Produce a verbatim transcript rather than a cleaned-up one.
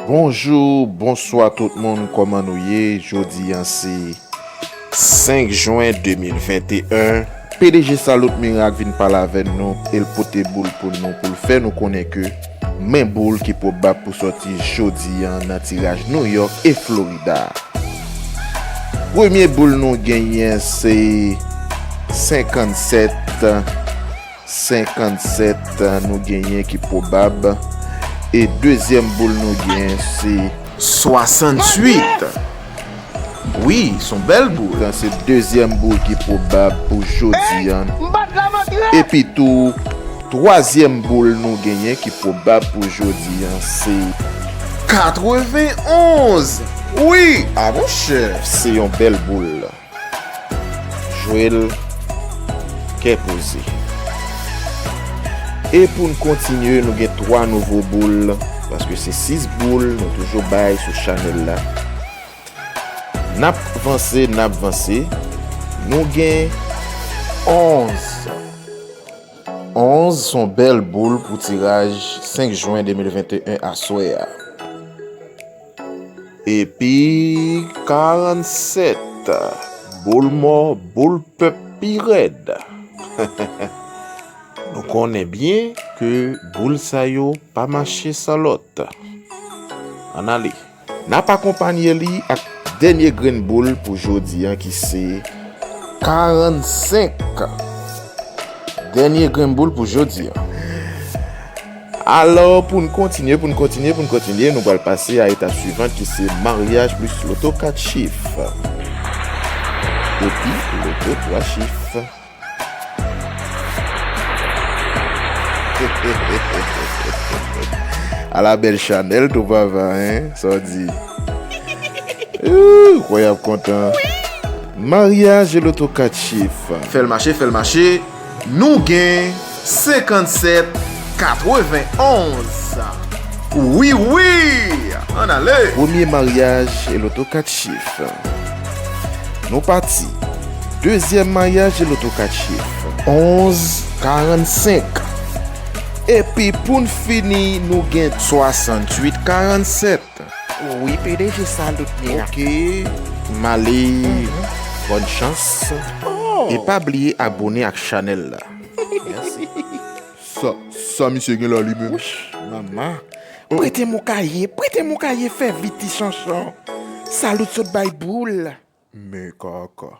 Bonjou, bonswa tout moun, kòman nou ye? Jodi a se senk jen de mil venteyen. P D G Salut Miracle vin pale avè nou e l pote boul pou nou, pou l fè nou konnen ke men boul ki pwobab pou sòti jodi a nan tiraj New York e Florida. Premye boul nou genyen se senkannsèt, senkannsèt nou genyen ki pwobab. E dezyèm boul nou genyen se swasanntuit. Wi, se yon bèl boul. Sa se dezyèm boul ki pwobab pou jodi a. Epi tou, twazyèm boul nou genyen ki pwobab pou jodi a se katrevenonz. Wi, a monchè, se yon bèl boul. Jwe l kè poze. E pou n kontinye, nou gen twa nouvo boul, paske se sis boul nou toujou bay sou chanèl la. N ap vanse, n ap vanse. Nou gen onz. Onz se yon bèl boul pou tiraj senk jen de mil venteyen aswè a. Epi karannsèt, boul mò, boul pèp pi rèd. Nou konnen byen ke boul sa yo pa mache san lòt. Ann ale. N ap akonpanye li ak dènye grenn boul pou jodi a ki se karannsenk. Dènye grenn boul pou jodi a. Alò, pou n kontinye, pou n kontinye, pou n kontinye, nou pral pase a etap swivan ki se maryaj plis loto kat chif. Epi loto twa chif. Ala bèl chanèl tou papa, en? Sa w di? Ooh, kwè y ap kontan. Maryaj e loto kat chif. Fè l mache, fè l mache. Nou gen senkannsèt katrevenonz. Wi, wi! Ann ale! Premye maryaj e loto kat chif. Nou pati. Dezyèm maryaj e loto kat chif. Onz karannsenk. Epi pou n fini, nou gen swasanntuit karannsèt. Wi, P D G Salut Miracle. Ok. M ale. Bòn chans. Oh. E pa bliye abone ak chanèl la. Mèsi. Sa, sa misye gen la li menm? Wouch, manman. Oh. Prete m yon kaye, prete m yon kaye, fè vit ti chanchon. Salut sot bay boul. Men kaka.